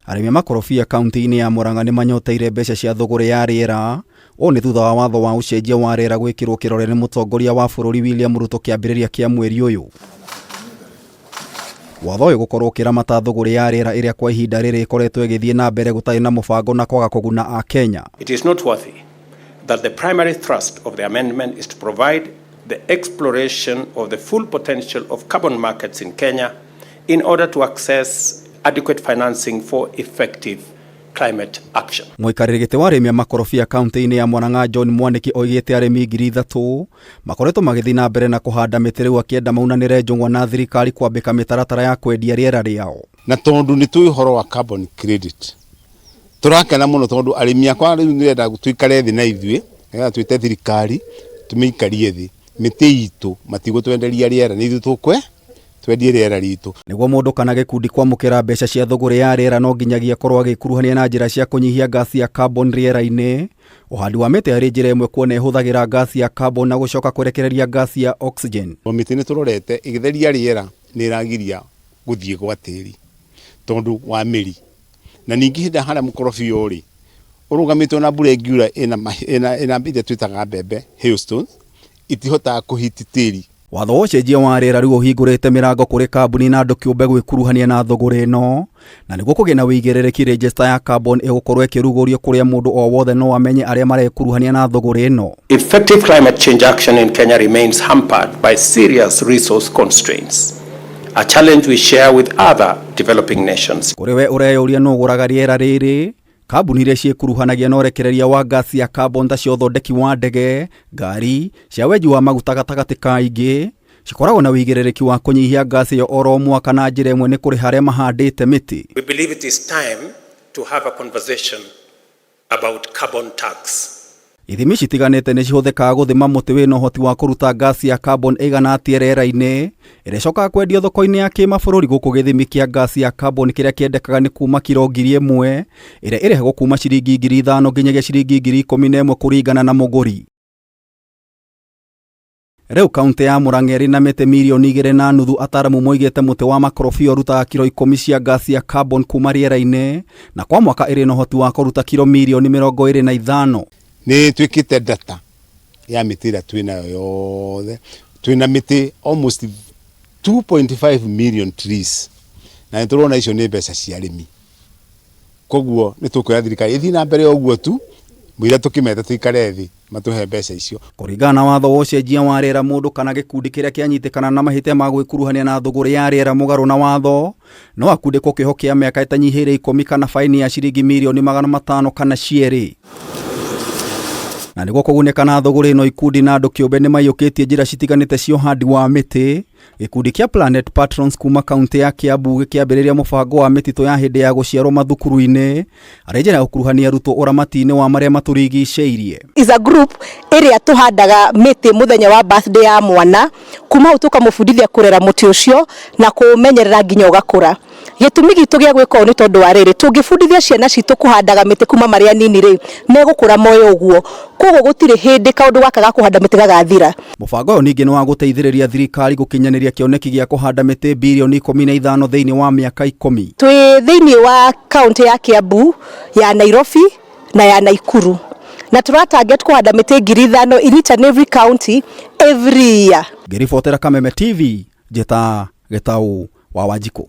Arĩmi a makorobia kaunti-inĩ ya Murang'a nĩ manyoteire mbeca cia thũgũrĩ ya rĩera. Ũũ nĩ thutha wa watho wa ũcenjia wa rĩera gwĩkĩrwo kĩrore nĩ mũtongoria wa bũrũri William Ruto kĩambĩrĩria kĩa mweri ũyũ. Watho ũyũ gũkorwo ũkĩramata thũgũrĩ ya rĩera ĩrĩa kwa ihinda rĩrĩ ĩkoretwo ĩgĩthiĩ na mbere gũtarĩ na mũbango na kwaga kũguna Akenya. It is noteworthy that the primary thrust of the amendment is to provide the exploration of the full potential of carbon markets in Kenya in order to access adequate financing for effective climate action. Mũikarĩri gĩtĩ wa arĩmi a makorobia kaunti-inĩ ya Murang'a John Mwaniki oigĩte arĩmi 3,000 makoretwo magĩthiĩ na mbere na kũhanda mĩtĩ rĩu akĩenda maunanĩre njũng'wa na thirikari kwambĩka mĩtaratara ya kwendia rĩera rĩao. Na tondũ nĩ tũĩ ũhoro wa carbon credit, tũrakena mũno tondũ arĩmi akwa rĩu nĩrenda tũikare thĩ na ithuĩ nĩgetha twĩte thirikari tũmĩikarie thĩ, mĩtĩ itũ matigũtwenderia rĩera nĩ ithuĩ tũkwe twendie rĩera ritũ. Nĩguo mũndũ kana gĩkundi kwamũkĩra mbeca cia thũgũrĩ ya rĩera no nginyagia akorwo agĩkuruhania na njĩra cia kũnyihia ngasi ya carbon rĩera-inĩ. Ũhandi wa mĩtĩ arĩ njĩra ĩmwe kuona ĩhũthagĩra ngasi ya carbon na gũcoka kũrekereria ngasi ya oxygen. O mĩtĩ nĩ tũrorete ĩgĩtheria rĩera nĩ ĩragiria gũthiĩ gwa tĩri tondũ wa mĩri, na ningĩ hĩndĩ harĩa mũkorobia ũrĩ ũrũgamĩtwo na mbura ĩngiura ĩna iria twĩtaga mbembe hailstones itihotaga kũhiti tĩri. Watho wa ũcenjia wa rĩera rĩu ũhingũrĩte mĩrango kũrĩ kambuni na andũ kĩũmbe gwĩkuruhania na thũgũrĩ ĩno, na nĩguo kũgĩe na wĩigĩrĩrĩki register ya carbon ĩgũkorwo ĩkĩrugũrio kũrĩa mũndũ o wothe no amenye arĩa marekuruhania na thũgũrĩ ĩno. Effective climate change action in Kenya remains hampered by serious resource constraints, a challenge we share with other developing nations. Kũrĩ we ũreyũria nũ ũgũraga rĩera rĩrĩ, kambuni iria ciĩkuruhanagia na ũrekereria wa ngasi ya carbon ta cia ũthondeki wa ndege, ngari, cia wenji wa maguta gatagatĩ ka ingĩ, cikoragwo na wĩigĩrĩrĩki wa kũnyihia ngasi ĩyo oro mwaka na njĩra ĩmwe nĩ kũrĩha arĩa mahandĩte mĩtĩ. We believe it is time to have a conversation about carbon tax. Ithimi citiganĩte nĩ cihũthĩkaga gũthima mũtĩ wĩna ũhoti wa kũruta ngasi ya carbon ĩigana atĩa rĩera-inĩ, ĩrĩa ĩcokaga kwendio thoko-inĩ ya kĩmabũrũri gũkũ gĩthimi kĩa ngasi ya carbon kĩrĩa kĩendekaga nĩ kuma kiro 1,000 ĩrĩa ĩrĩhagwo kuma ciringi 5,000 nginyagia ciringi 11,000 kũringana na mũgũri. Rĩu kaunti ya Murang'a ĩrĩ na mĩtĩ mirioni 2.5. Ataramu moigĩte mũtĩ wa makorobia ũrutaga kiro 10 cia ngasi ya carbon kuma rĩera-inĩ, na kwa mwaka ĩrĩ na ũhoti wa kũruta kiro mirioni 25. Nĩ twĩkĩte data ya mĩtĩ ĩrĩa twĩnayo yothe, twĩna mĩtĩ almost 2.5 million trees, na nĩ tũrona icio nĩ mbeca cia arĩmi. Koguo nĩ tũkwĩra thirikari ĩthiĩ na mbere ũguo tu mũira tũkĩmeta tũikare thĩ matũhe mbeca icio. Kũringana na watho wa ũcenjia wa rĩera, mũndũ kana gĩkundi kĩrĩa kĩanyitĩkana na mahĩtia ma gwĩkuruhania na thũgũrĩ ya rĩera mũgarũ na watho no akundĩkwo kĩoho kĩa mĩaka ĩtanyihĩire 10 kana baini ya ciringi mirioni 500 kana cierĩ. Na nĩguo kũgunĩka na thũgũrĩ ĩno, ikundi na andũ kĩũmbe nĩ maiyũkĩtie njĩra citiganĩte cia ũhandi wa mĩtĩ. Gĩkundi kĩa Planet Patrons kuma kaunti ya Kiambu gĩkĩambĩrĩria mũbango wa mĩtitũ ya hĩndĩ ya gũciarwo mathukuru-inĩ arĩ njĩra ya gũkuruhania arutwo ũramati-inĩ wa marĩa matũrigicĩirie. Is a group ĩrĩa tũhandaga mĩtĩ mũthenya wa birthday ya mwana, kuma hau tũkamũbundithia kũrera mũtĩ ũcio na kũũmenyerera nginya ũgakũra. Gĩtũmi gitũ gĩa gwĩka ũũ nĩ tondũ wa rĩrĩ, tũngĩbundithia ciana citũ kũhandaga mĩtĩ kuma marĩ anini rĩ, megũkũra moĩ ũguo, koguo gũtirĩ hĩndĩ kaũndũ gaka ga kũhanda mĩtĩ gagathira. Mũbango ũyũ ningĩ nĩ wa gũteithĩrĩria thirikari gũkinyanĩria kĩoneki gĩa kũhanda mĩtĩ birioni 15 thĩinĩ wa mĩaka 10. Twĩ thĩinĩ wa kaunti ya Kiambu, ya Nairobi na ya Nakuru, na tũra target kũhanda mĩtĩ 5,000 in each and every county every year. Ngĩribotera Kameme TV, njĩta Gĩtaũ wa Wanjikũ.